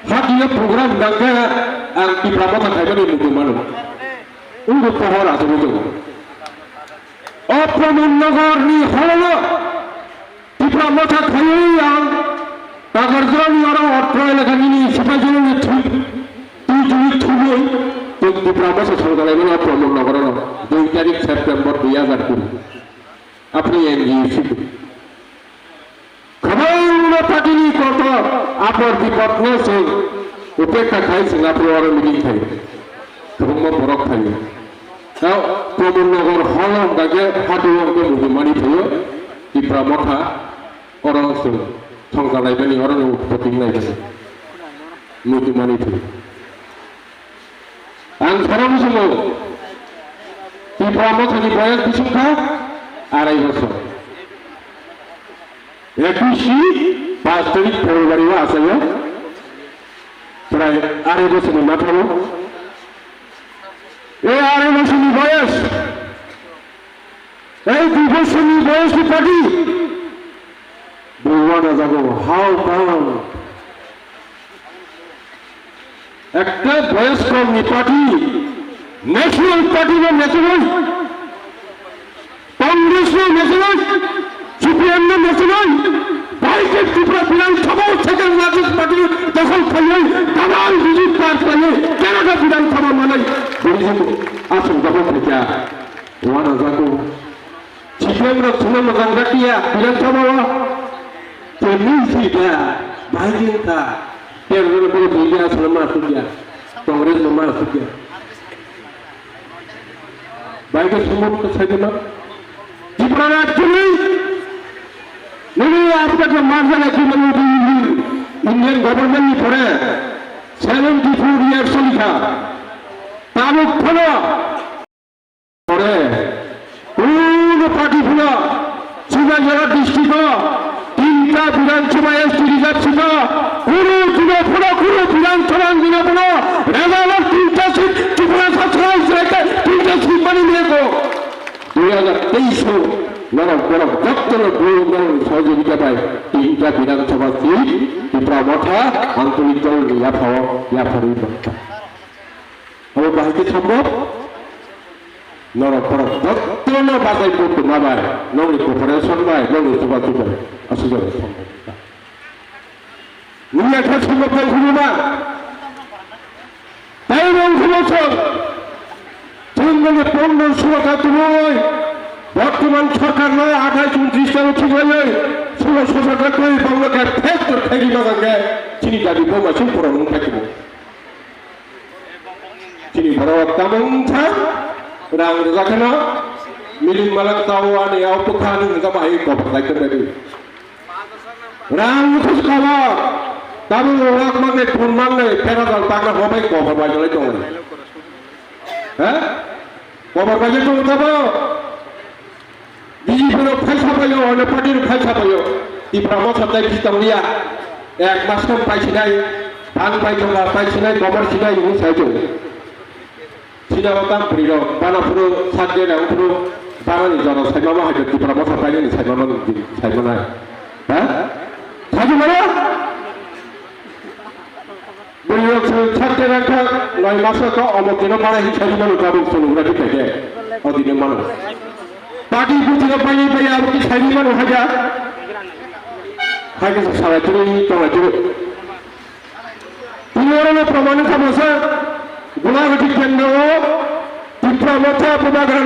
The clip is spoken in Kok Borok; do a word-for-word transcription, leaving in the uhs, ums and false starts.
Hatiya program dangkhe ang Tipra Motha khaimani muitu mano. Wngkha pohor asugwi tongo. O Pramod Nagar ni holo Tipra Motha khaiwi ang Takarjani oro otro elaka nini sipai jani thu-, twi twi thubui twi Tipra Motha songjalai mano Pramod Nagar oro dui tarik September dui hajar kuri. Apni N G O C. Kwbangma party ni kotor apor bipod no chwng upekha khai chwng apni oro meeting khai. Kwbangma borok khai. Tao Pramod Nagar holo hwnkha khe hati o hwnkhe muitu mani phaio, Tipra Motha oro chwng thongkha laibani, oro no utpoti wng laibani. Muitu mani phaio. Ang soro musugo, Tipra Motha ni boyas bising kha arai bosor. Ekush paanch tarik February o achaio, prai arai bosor ni mathao. E arai bosor ni boyas, ei dui bosor ni boyas ni party, bui wana jago, how come? Ekta boyas kom ni party, national party no netanai, Congress no netanai, C P M no netanai, bai khe Tripura Bidhan Sabha o second largest party dokhol khlaiwi, double digit pass khlaiwi, Kerala Bidhan Sabha manai, bini aswk dokhol khaikha, wana jago. C P M rok thwngna mwchang jakya, Bidhan Sabha o. Tei nini si da, bahai khe wngkha. Tei rwrwk rwrwk buini aswkno ma aswkya, Congress no ma aswkya. Bahai khe sumut khe saidima. Tripura rajyoni nini Africa marjana jimani Indian government ni pore seventy four years solikha. Tabuk phano Pore, kuno party phano Sibajara district o tinta Bidhan Sabha S T reserve seat o, kuno dino phano kuno Bidhan Sabha wngwino phano result o tinta seat Tripura Sastra Israel tinta seat mani meko. Dui hajar teis o norok borok jottono bui norok sohojogita bai tinta Bidhan Sabha seat Tipra Motha Antolik Dol ni yaphao yapharwi tongkha. Abo bahai khe sambok? Norok borok jotono bachai bo tongma bai, nokni cooperation bai, nokni chubachu bai, aswk bai sambok. Nini ekha sambok tang khuluma. Tai rong khulosong. Chwng nokni pondro sulo ka tubui. Bortoman sorkar no athai chuntrish ta thik lai. Sulo sosa ka twi bangla ka thek to thegi ma gangge. Chini dabi bo ma sung pura mung thai tubu. Chini borok tamung thang rang rwjak kheno miling malak tao ani au bwkha ni hwnka bai kophor lai tong bai. Rang ni khus kabo tamung rok mangnai phun mangnai phera jal tangna ho bai kophor bai jalai tong. Ha? Kophor bai tong tabo. B J P rok phaisa phaio, ono party rok phaisa phaio. Tipra Motha tai phi tong liya. Ek mas khon pai sinai, bang pai tonga, pai sinai, kobar sinai, hwnwi sai tongo. Sida o tam puri rok, bana phuru, sakde rang phuru, bana ni jora sai mama hai Tipra Motha pai ni sai mama ni sai mana. Ha? Sai mana? Bwrwi rok se chakte rang kha, noi maso kha, omo tino para hin chari mano tabuk sunu ura di pede. O dine mano. Party buti rok pai pai abo ki chari mano haja. Haja sa sara tini tonga tini. Tini oro no praman kha masa. Guna gati kendro. Tipra Motha Bubagra